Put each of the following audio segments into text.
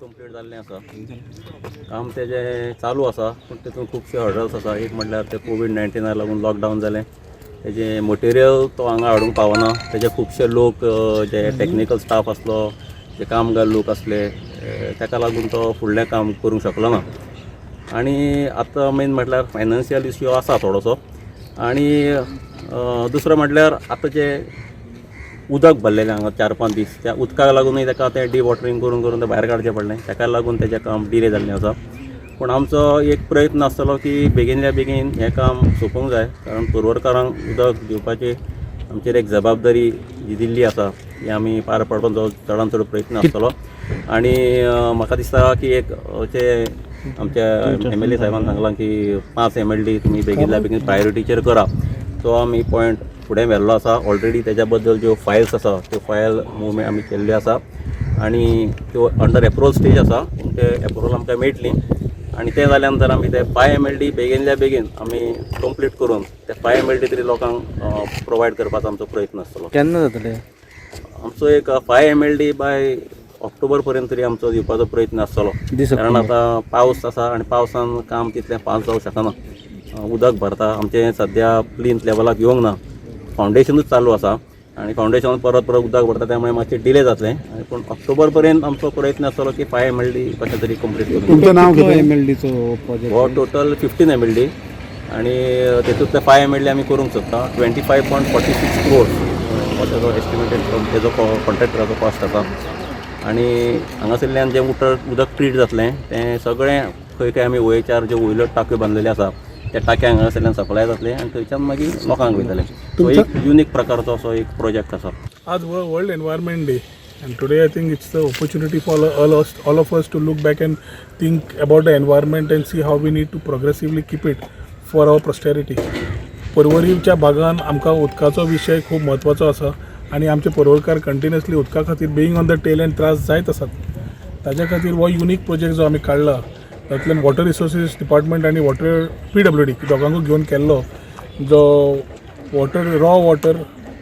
Complete जाल्लें आसा. काम तेजें चालू आसा, पूण तितून खुबशे हर्डल्स आसा. एक म्हणल्यार ते कोवीड 19 लागून लॉकडावन जालें. तेजें मटेरियल तो हांगा हाडूंक पावना. तेजे खुबशे लोक, जे टॅक्निकल स्टाफ आसलो, जे कामगार लोक आसले, तेका लागून तो फुडलें काम करूंक शकलो ना. आनी आतां मेन म्हटल्यार फायनान्शियल इश्यू आसा थोडोसो. आनी दुसरो म्हटल्यार आतां जे उदक भरलेलें हांगा 4-5 दीस, त्या उदकाक लागूनय ताका तें डिवॉटरींग करून करून तें भायर काडचें पडलें. ताका लागून तेजें काम डिले जाल्लें आसा. पूण आमचो एक प्रयत्न आसतलो की बेगीनल्या बेगीन हें काम सोंपोवंक जाय, कारण पर्वरकारांक उदक दिवपाची आमचेर एक जबाबदारी जी दिल्ली आसा, ती आमी पार पाडपाचो चडान चड प्रयत्न आसतलो. आनी म्हाका दिसता की एक जे आमच्या एमएलए साहेबान सांगलां की 5 एमएलडी तुमी बेगीनल्या बेगीन प्रायोरिटीचेर करा, तो आमी पॉयंट फुडें व्हेल्लो आसा ऑलरेडी. तेज्या बद्दल ज्यो फायल्स आसा, त्यो फायल मुवमेंट आमी केल्ल्यो आसा आनी त्यो अंडर एप्रुवल स्टेज आसा. पूण ते एप्रुवल आमकां मेळटली आनी तें जाल्या नंतर आमी ते 5 एमएलडी बेगीनल्या बेगीन आमी कंप्लीट करून ते 5 एमएलडी तरी लोकांक प्रोवायड करपाचो आमचो प्रयत्न आसतलो. केन्ना जातले? आमचो एक 5 एमएलडी बाय ऑक्टोबर पर्यंत तरी आमचो दिवपाचो प्रयत्न आसतलो. दीस कारण आतां पावस आसा आनी पावसान काम तितलें फास्ट जावंक शकना. उदक भरता. आमचें सद्या प्लिंथ लेवलाक येवंक ना, फावंडेशनूच चालू आसा आनी फावंडेशन परत परत उदक भरता, त्यामुळे मातशें डिले जातलें. आनी पूण ऑक्टोबर पर्यंत आमचो प्रयत्न आसतलो की 5 एमएलडी कशें तरी कंप्लीट करून तुमचें नाव कितें? एमएलडीचो प्रोजेक्ट? हो टोटल 15 एमएलडी आनी तेतूंतले 5 एमएलडी आमी करूंक सोदता. 25.46 crores हो तेजो एस्टिमेटेड तेजो कॉन्ट्रॅक्टराचो कॉस्ट आसा. आनी हांगासरल्यान जें उदक उदक ट्रीट जातलें, तें सगळें खंय खंय आमी ओएचआर ज्यो वयल्यो टाक्यो बांदलेल्यो आसा, त्या टाक्यांक हांगासरल्यान सप्लाय जातलें आनी थंयच्यान मागीर लोकांक वयतलें. सो एक युनीक प्रकारचो असो एक प्रोजेक्ट आसा. आज World Environment Day, and today I think it's the opportunity for all of us to look back and think about the environment and see how we need to progressively keep it for our posterity. पर्वरीच्या भागान आमकां उदकाचो विशय खूब म्हत्वाचो आसा आनी आमचे पर्वरकार कंटिन्युअसली उदका खातीर being on the tail end त्रास जायत आसात. ताच्या खातीर हो युनीक प्रोजेक्ट जो आमी काडला, तातूंतल्यान वॉटर रिसोर्सीस डिपार्टमेंट आनी वॉटर पीडब्ल्यूडी दोगांकूय घेवन केल्लो जो water, raw water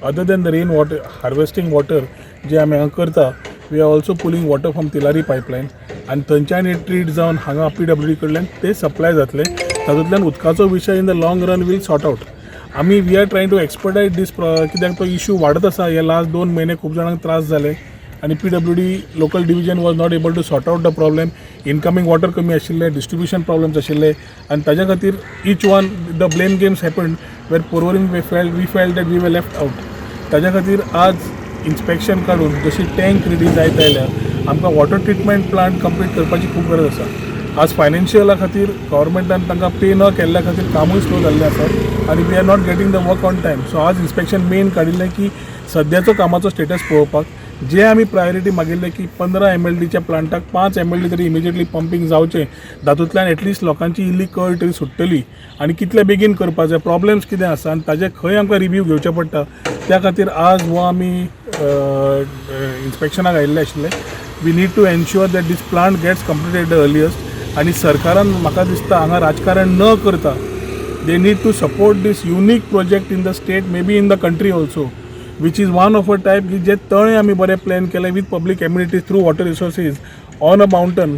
other than the rain water harvesting water जे आमी हांगा करता, we are also pulling water from Tillari pipeline आनी थंयच्यान हे ट्रीट जावन हांगा पीडब्ल्यूडी कडल्यान ते सप्लाय जातले. तातूंतल्यान उदकाचो विशय in the long run will sort out. आमी we are trying to expedite this, कित्याक तो इशू वाडत आसा. हे लास्ट 2 म्हयने खूब जाणांक त्रास जाले आनी PWD local division was not able to sort out the problem. Incoming water कमी आशिल्ले, डिस्ट्रिब्युशन प्रॉब्लम्स आशिल्ले आनी ताज्या खातीर each one the blame games happen where Porvorim we felt that we were left out. ताज्या खातीर आज इन्स्पेक्शन काडून जशी टँक रेडी जायत आयल्या, आमकां वॉटर ट्रिटमेंट प्लांट कंप्लीट करपाची खूब गरज आसा. आज फायनान्शियला खातीर गव्हर्मेंटान तांकां पे न केल्ल्या खातीर कामूय स्लो जाल्लें आसा आनी we are not getting the work on time. So आज इन्स्पेक्शन मेन काडिल्लें की सद्याचो कामाचो स्टेटस पळोवपाक. जे आमी प्रायोरिटी मागिल्ले की 15 एमएलडीच्या प्लांटाक 5 एमएलडी तरी इमिजिएटली पंपींग जावचें, तातूंतल्यान एटलिस्ट लोकांची इल्ली कळ तरी सुट्टली आनी कितले बेगीन करपाक जाय, प्रॉब्लम्स कितें आसा आनी ताजे खंय आमकां रिव्यू घेवचें पडटा, त्या खातीर आज हो आमी इन्स्पेक्शनाक आयिल्ले आशिल्ले. We need to ensure that this plant gets completed the earliest. आनी सरकारान म्हाका दिसता हांगा राजकारण न करता they need to support this unique project in the state, maybe in the country also, which is one of a type, की जे तळें आमी बरें प्लॅन केलें with public amenities through water resources on a mountain,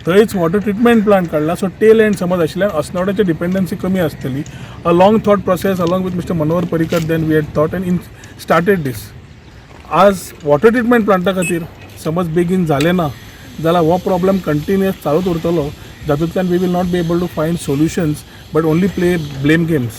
थंयच water treatment plant काडला. So tell and समज आशिल्ल्यान अस्नोड्याची dependency कमी आसतली. A long thought process along with Mr. Manohar Parrikar, then we had thought and in started this. आज water treatment Plantae खातीर समज बेगीन जालें ना जाल्यार हो प्रॉब्लम कंटिन्युअस चालूच उरतलो, जातूंतल्यान we will not be able to find solutions but only play blame games.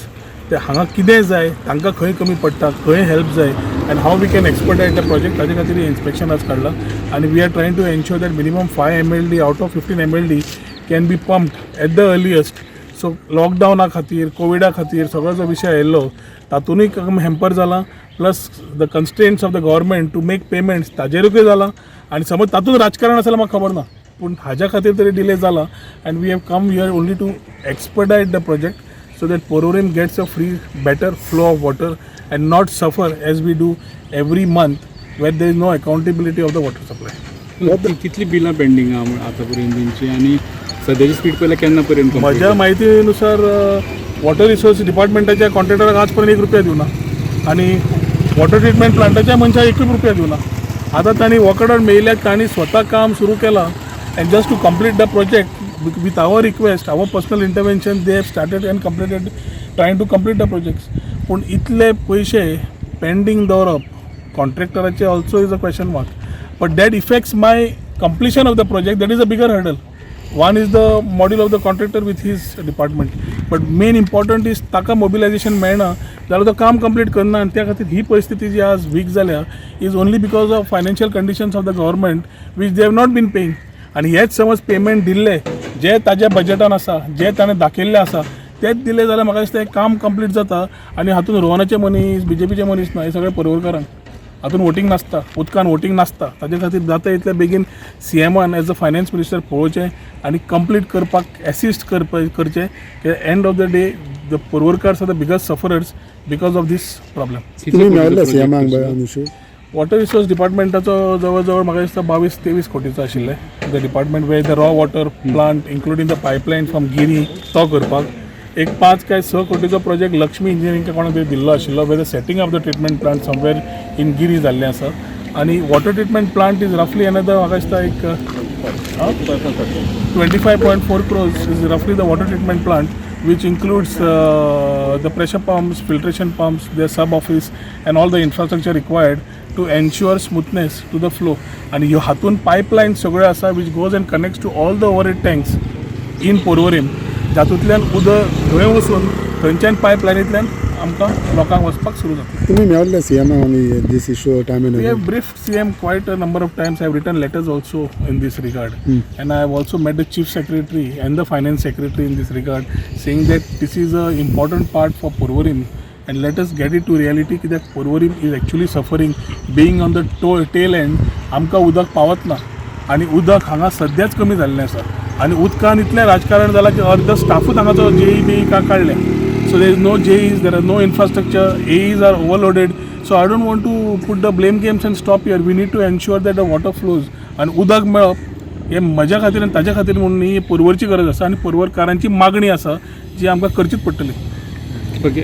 ते हांगा कितें जाय, तांकां खंय कमी पडटा, खंय हेल्प जाय and how we can expedite the project, ताजे खातीर इन्स्पेक्शन आज काडलां. आनी we are trying to ensure that minimum 5 MLD out of 15 MLD can be pumped at the earliest. So लॉकडावना खातीर, कोविडा खातीर सगळो जो विशय आयिल्लो, तातूनय हॅम्पर जाला, plus the constraints of the government to make payments ताजेरूय जाला. आनी समज तातूंत राजकारण आसा जाल्यार म्हाका खबर ना, पूण हाज्या खातीर तरी डिले जाला and we have come here only to expedite the project so that Porvorim gets a free, better flow of water and not suffer as we do every month, where there is no accountability of the water supply. कितली बिलां pending आहा आतां पर्यंत तेंची आनी सद्याची speed पयल्यार केन्ना पर्यंत complete म्हज्या म्हायतीनुसार वॉटर रिसोर्स डिपार्टमेंटाच्या कॉन्ट्रॅक्टराक आज पर्यंत 1 रुपया दिवना आनी वॉटर ट्रिटमेंट प्लांटाच्या मनशाक एकूय रुपया दिवना. आतां तांणी वॉकआउट मेळिल्ल्याक तांणी स्वता काम सुरू केलां. And just to complete the project, with our request, our personal intervention, they have started and completed, trying to complete the projects. पूण इतले पयशे पेंडींग दवरप कॉन्ट्रॅक्टराचे also is a question mark, but that affects my completion of the project. That is a bigger hurdle. One is the module of the contractor with his department, but main important is ताका mobilisation मेळना जाल्यार तो काम complete करना आनी त्या खातीर ही परिस्थिती जी आज वीक जाल्या is only because of financial conditions of the government, which they have not been paying. आनी हेच समज पेमेंट दिल्ले जे ताज्या बजेटान आसा, जे ताणें दाखयल्लें आसा तेच दिले जाल्यार म्हाका दिसता हें काम कंप्लीट जाता. आनी हातून रोहनाचे मनीस, बीजेपीचे मनीस ना, हे सगळे पर्वरकारांक. हातून वोटींग नासता, उदकान वोटींग नासता. ताजे खातीर जाता इतले बेगीन सीएमान एज अ फायनान्स मिनिस्टर पळोवचें आनी कंप्लीट करपाक एसिस्ट करपा करचें. End of the day, the Porvorimkars are the biggest sufferers because of this problem. तुम्ही मेळिल्ले सीएमाक अनुशू? वॉटर रिसोर्स डिपार्टमेंटाचो जवळ जवळ म्हाका दिसता 22-23 कोटीचो आशिल्लें. The department where the raw water plant, including the pipeline from Giri, तो करपाक एक 5 काय 6 कोटीचो प्रोजेक्ट लक्ष्मी इंजिनियरिंग कोणाक तरी दिल्लो आशिल्लो, where the setting of the treatment plant somewhere in Giri जाल्लें आसा. आनी water treatment plant is roughly another म्हाका दिसता एक 25.4 crores is roughly the water treatment plant, which includes the pressure pumps, filtration pumps, their sub office and all the infrastructure required to ensure smoothness to the flow. आणि ह्यो हातून pipeline सगळ्यो आसा, which goes and connects to all the overhead tanks in Porvorim, जातूंतल्यान उदक थंय वचून थंयच्यान पायपलायनींतल्यान आमकां लोकांक वचपाक सुरू जाता. तुम्ही मेळिल्ले सीएमाक आनी this issue time? We have briefed CM quite a number of times. I have written letters also in this regard. And I have also met the Chief Secretary and the Finance Secretary in this regard, saying that this is a important part for Porvorim and let us get it to reality, कित्याक Porvorim is actually suffering, being on the tail end. आमकां उदक पावत ना आनी उदक हांगा सद्याच कमी जाल्लें आसा आनी उदकान इतलें राजकारण जालां की अर्द स्टाफूच हांगाचो जेई बी का काडले. So there is no JEs, there are no infrastructure, AEs are overloaded. So I don't want to put the blame games and stop here. We need to ensure that the water flows आनी उदक मेळप हें म्हज्या खातीर आनी ताज्या खातीर म्हणून ही पर्वरची गरज आसा आनी पर्वरकारांची मागणी आसा जी आमकां करचीच पडटली. ओके.